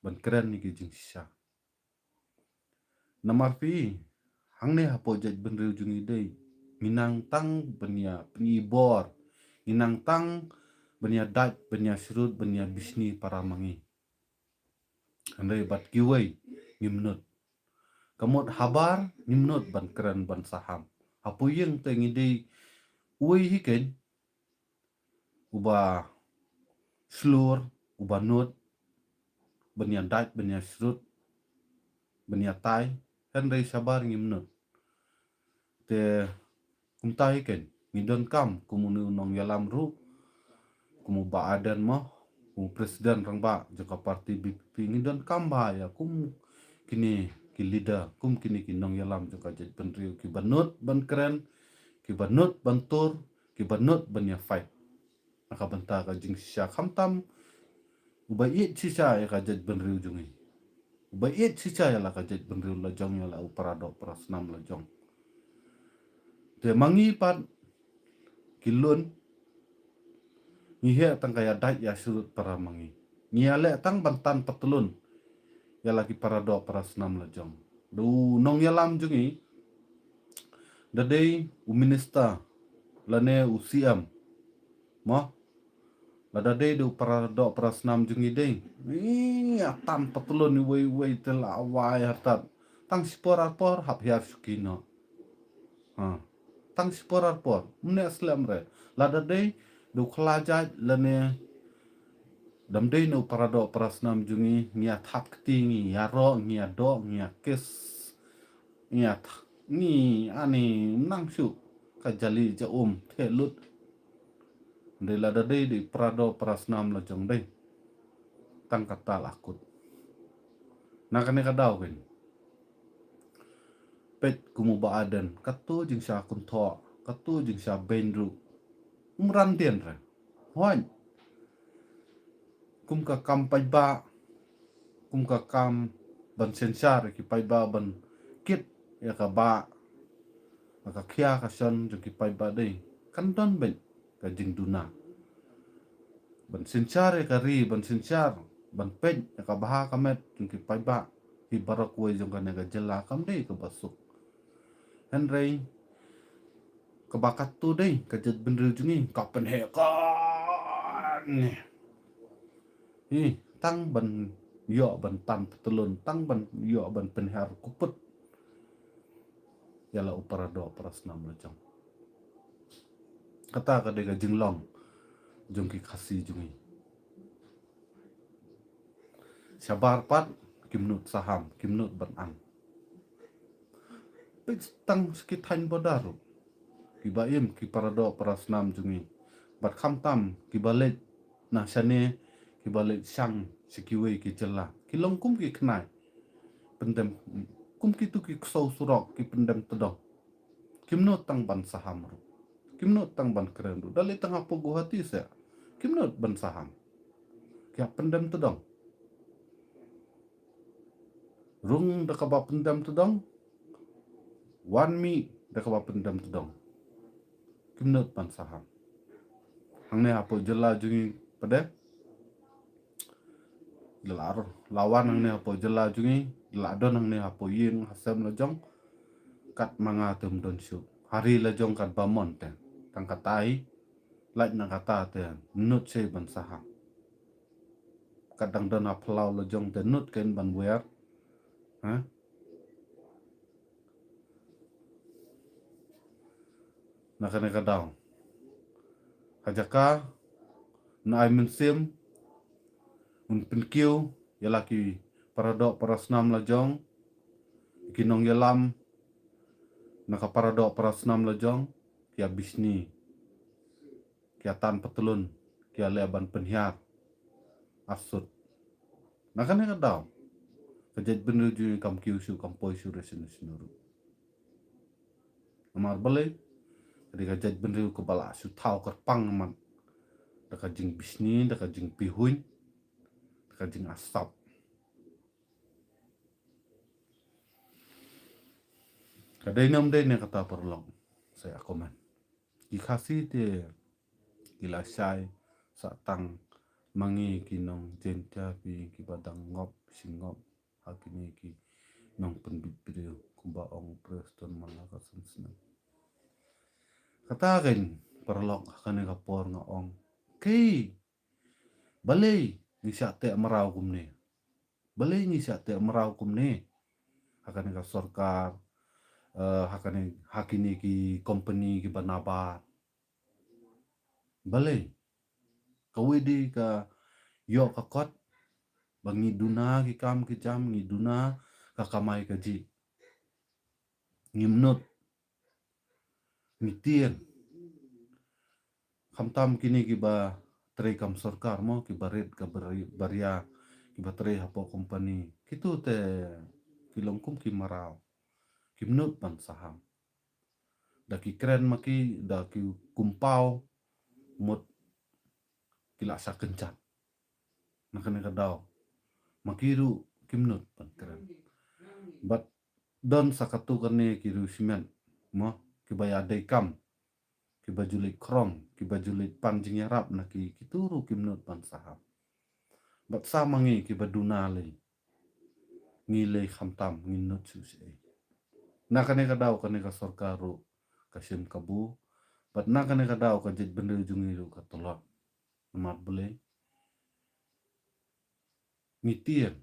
ban kren ïa ki jingshisha. Namar phi, hangne hapoh jaitbynriew jong ngi dei, ngi nang tang ban ïa pyni bor, ngi nang tang ban ïa dait, ban ïa shrut, ban ïa bishni para ma ngi. Hynrei bad kiwei ngim nud. Ka mut habar ngim nud ban kren ban saham. Hapoh ïing te ngi dei uwei hi keiñ uba shlur, uba nud ban ïa dait, ban ïa shrut, ban ïa tai, hynrei shabar ngim nud. Te kumta hi keiñ ngi donkam kum une u nongïalam ruh, kum u Bah Aden mo, kum u president rangbah jong ka party B P P, ngi donkam bha ïa kum kine ki leader, kum kine ki nongïalam jong ka jaitbynriew kiba nud ban kren, kiba nud ban tur, kiba nud ban ïa fight na ka bynta ka jingshisha, khamtam uba ïeit shisha ïa ka jaitbynriew jong ngi, uba ïeit shisha ïa la ka jaitbynriew la jong, ïa la u paradoh parasnam la jong. Te ma ngi pat ki lun, Ngi heh tang ka ïa dait ïa syrut para ma ngi. Ngi ïa leh tang ban tan patlun ïa la ki para doh para snam la jong. Da u nongïalam jong ngi, da dei u minister lane u C M. Mo, lada dei da u para doh para snam jong ngi dei, ïa tan patlun iwei iwei te la wai hartat. Tang shipor arpor hap hiar shuki noh. Ha. Tang shipor arpor. Mne slem re. Lada dei da u khlajait lane dam dei na u para doh para snam jong ngi, ngi ïa thap kti, ngi ïa roh, ngi ïa doh, ngi ïa kis, ngi ïa th-, ngi ani nang shu ka jali ja um the lut. Dei lada dei dei para doh para snam la jong dei. Tang kata la kut. Na kane ka daw kin. Peit kum u Bah Ardent, kato jingsha kynthoh, kato jingsha beiñ ruh. Um ran dien re. Hooid. Kum ka kam paidbah, kum ka kam ban synshar ki paidbah ban kit ïa ka bah, ïa ka khia ka shon jong ki paidbah dei. Kan don beit ka jingduna. Ban synshar ïa ka ri, ban synshar, ban peit ïa ka bha ka met jong ki paidbah. Hi baroh kawei jong kane ka jylla kam dei kaba suk. Hynrei kaba katto dei ka jaitbynriew jong ngi ka pynheh kane. Hi tang ban ïoh ban tan patlun, tang ban ïoh ban pynhiar kuput ïa la u para doh para snam la jong. Kata ka dei ka jinglong jong ki Khasi jong ngi. Shabar pat kim nud saham, kim nud ban ang. Peit tang ki thaiñ border ruh, kiba im ki para doh para snam jong ngi. Bad khamtam kiba leit na shane, kiba leit shang sha kiwei ki jylla, ki long kum ki khnai pyndem, kum kitu ki ksew surok ki pyndem tdong. Kim nud tang ban saham ruh. Kim nud tang ban kren ruh. Da leit tang hapoh Guwahati se kim nud ban saham. Ki hap pyndem tdong. Rung da kaba pyndem tdong. Wan mih da kaba pyndem tdong. Kim nud ban saham. Hangne hapoh jylla jong ngi pat de, la la wan hangne hapoh jylla jong ngi, la don hangne hapoh ïing ha sem la jong. Kat ma nga te ym don shuh. Ha ri la jong kat ba mon te. Tang kata hi, lait na kata te nud sei ban saham. Kat dang don ha phyllaw la jong te nud kein ban wer. Ha? Na kane ka daw, ha jaka na ai mynsiem un pynkiew ïa la ki para doh para snam la jong, ki nongïalam na ka para doh para snam la jong, ki ïa bishni, ki ïa tan patlun, ki ïa leh ban pynhiar arsut. Na kane ka daw, ka jaitbynriew jong ngi kam kiew shuh, kam poi shuh re shano shano ruh. Namar balei? Ka dei ka jaitbynriew kaba la shu thaw kyrpang mat da ka jingbishni, da ka jingpihuiñ, da ka jingasap. Ka dei ne ym dei ne kata paralok, sa ïa comment. Ki Khasi te ki la shai sa tang ma ngi ki nong Jaintia phi kiba dang ngop shi ngop ha kine ki nongpynbit briew, kumba ong Preston man la ka san snem. Kata kein paralok, ha kane ka por nga ong, kei, balei ngi shah teh mraw kumne? Balei ngi shah teh mraw kumne ha kane ka sorkar, eh, ha kane, ha kine ki company kiba nabar? Balei? Kawei de ka ïoh ka kot ba ngi duna ki kam ki jam, ngi duna ka kamai kajih. Ngim nud, ngi tieng. Khamtam kine kiba trei kam sorkar mo, kiba rit ka bari-, baria, kiba trei hapoh company, kitu te ki long kum ki mraw. Kim nud ban saham. Da ki kren ma ki, da ki kumpaw, mut ki la shah kynjat. Na kane ka daw, ma ki ruh kim nud ban kren. Bad don sa katu kane ki riewshimet mo, kiba ïa dei kam. kiba ju leit krong, kiba ju leit pan jingïarap na ki, kito ruh kim nud ban sahap. Bad sa ma ngi kiba duna lei, ngi lei khamtam ngin nud shuh shaei. Na kane ka daw kane ka sorkar ruh ka shim kabu, bad na kane ka daw ka jaitbynriew jong ngi ruh ka tlot. Namar balei? Ngi tieng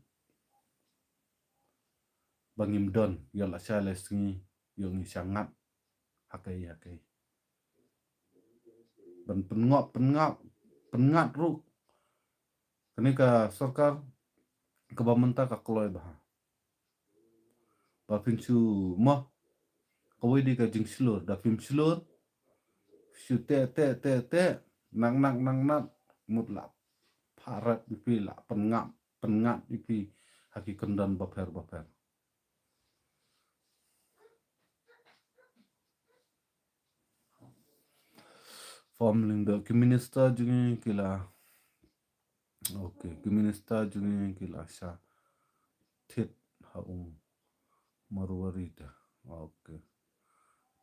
ba ngim don, ïoh la shai la sngi, ïoh ngi shangat ha kaei ha kaei. Ban pynngat, pynngat, pynngat ruh kane ka sorkar kaba mynta ka kloi bha. Ba phin shu mo, kawei dei ka jingshlur, da phim shlur, shu teh teh teh teh, nak nak nak nak, mut la pharep ïa phi, la pynngat pynngat ïa phi ha ki kyndon bapher bapher. Form Lyngdoh, ki minister jong ngi ki la, okay, ki minister jong ngi ki la shah thied ha u Marwari te. Okay.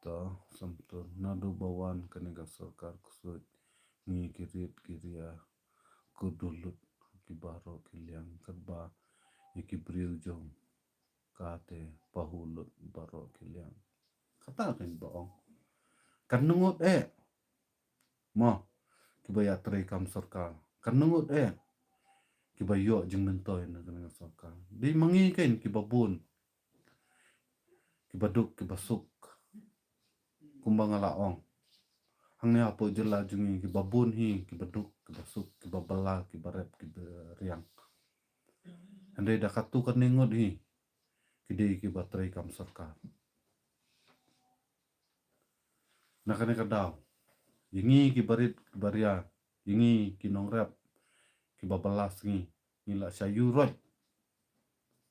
To, samtur naduh ba wan kane ka sorkar ksuid, ngi ki rit ki ria, ki dulut ki baroh ki liang, katba ïa ki briew jong ka te pahuh lut baroh ki liang. Kata kein ba ong. Kan ngut eh, mo, kiba ïatrei kam sorkar. Kan ngut eh, kiba ïoh jingmyntoi na kane ka sorkar. Dei ma ngi kein kiba bun, kiba duk kiba suk. Kumba nga la ong, hangne hapoh jylla jong ngi kiba bun hi kiba duk kiba suk, kiba bylla, kiba rep, kiba riang. Hynrei da katto katne ngut hi ki dei kiba trei kam sorkar. Na kane ka daw, ïa ngi kiba rit kiba ria, ïa ngi ki nongrep kiba bylla sngi, ngi la shah ïuh roit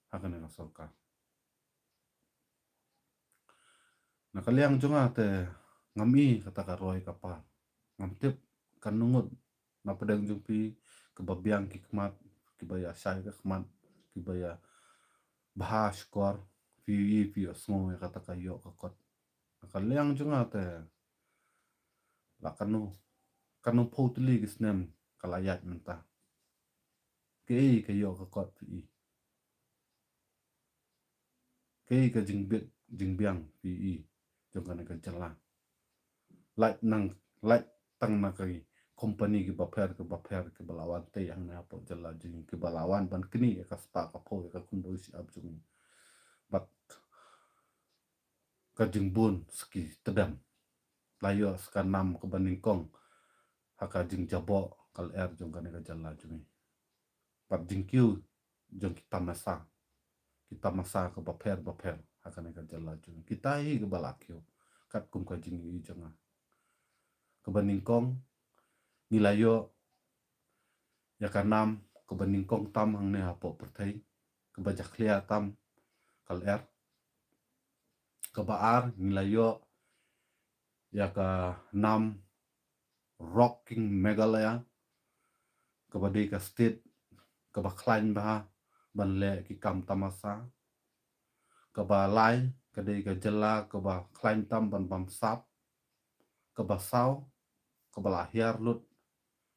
ha kane ka sorkar. Na ka liang jong nga te ngam i kata ka roi ka par. Ngam tip kan ngut na pdeng jong phi kiba biang ki khmat, kiba ïa shai ka khmat, kiba ïa bha shkor, phi i phi ïohsngew ïa kata ka ïoh ka kot. Na ka liang jong nga te la kano, kano phew tylli ki snem ka la ïaid mynta. Kaei ka ïoh ka kot phi i? Kaei ka jingbit jingbiang phi i jong kane ka jylla? Lait nang, lait tang na ki company kiba pher kiba pher kiba la wan tei hangne hapoh jylla jong ngi, kiba la wan ban knieh ïa ka spah ka phew ïa ka khyndew shyiap jong ngi. Bad ka jingbun sa ki tdem. La ïoh sa ka nam kaba nyngkong ha ka jingjaboh ka lyer jong kane ka jylla jong ngi. Bad jingkiew jong ki tamasa, ki tamasa kaba pher ba pher ha kane ka jylla jong ngi. Kita hi kaba la kiew katkum ka jingïohi jong nga. Kaba nyngkong, ngi la ïoh ïa ka nam kaba nyngkong tam hangne hapoh pyrthei, kaba jakhlia tam ka lyer. Kaba ar, ngi la ïoh ïa ka nam Rocking Meghalaya, kaba dei ka state kaba khlaiñ bha ban leh ki kam tamasa. Kaba lai, ka dei ka jylla kaba khlaiñ tam ban bam sap. Kaba saw, kaba la hiar lut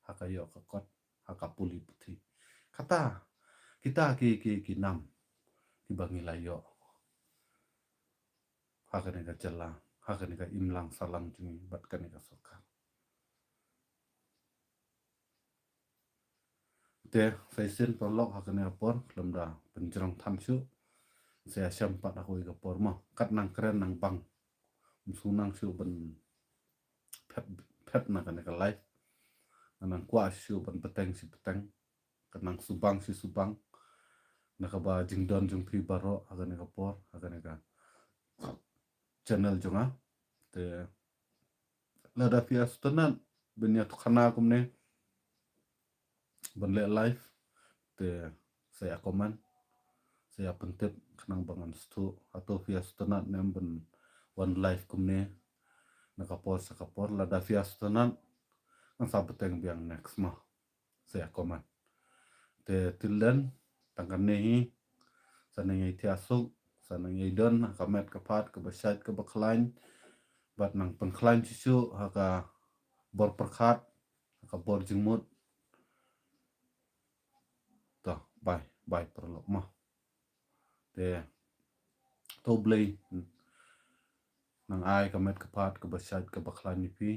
ha ka ïoh ka kot ha ka pule puthi. Kata, kita ki, ki, ki nam kiba ngi la ïoh ha kane ka jylla, ha kane ka imlang sahlang jong ngi bad kane ka sorkar. Te sa shisien paralok, ha kane ka por khlem da pynjrong than shuh, sa ïashem pat ha kawei ka por mo. Kat nang kren nang bang, ym shu nang shuh ban phet phet na kane ka live. Nang kwah shuh ban bteng shi bteng, kat nang subang shi subang na kaba jingdon jong phi baroh ha kane ka por, ha kane ka channel jong nga. Te lada phi ïa sngewtynnat ban ïa thok khana kumne ban leh live, te sa ïa comment, sa ïa pyntip khnang ba ngan sngewthuh. Hato phi ïa sngewtynnat ne em ban wan live kumne na ka por sha ka por? Lada phi ïa sngewtynnat, ngan sa bteng biang next mo. Sa ïa comment. Te till then, tang kane hi, sa nang ïai thiah suk, sa nang ïai don ha ka met ka phad kaba shait kaba khlaiñ. Bad nang pynkhlaiñ shisha ha ka bor pyrkhat, ha ka bor jingmut. To, bye, bye paralok mo. Te, to Blei nang ai ka met ka phad kaba shait kaba khlaiñ ïa phi.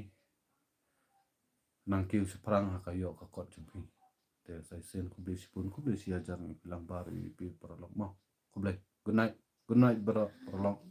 Nang kiew shaphrang ha ka ïoh ka kot jong phi. Te sa shisien khublei shibun, khublei shihajar ngi phi lang baroh ïa phi paralok mo. Khublei. Good night. Good night baroh paralok.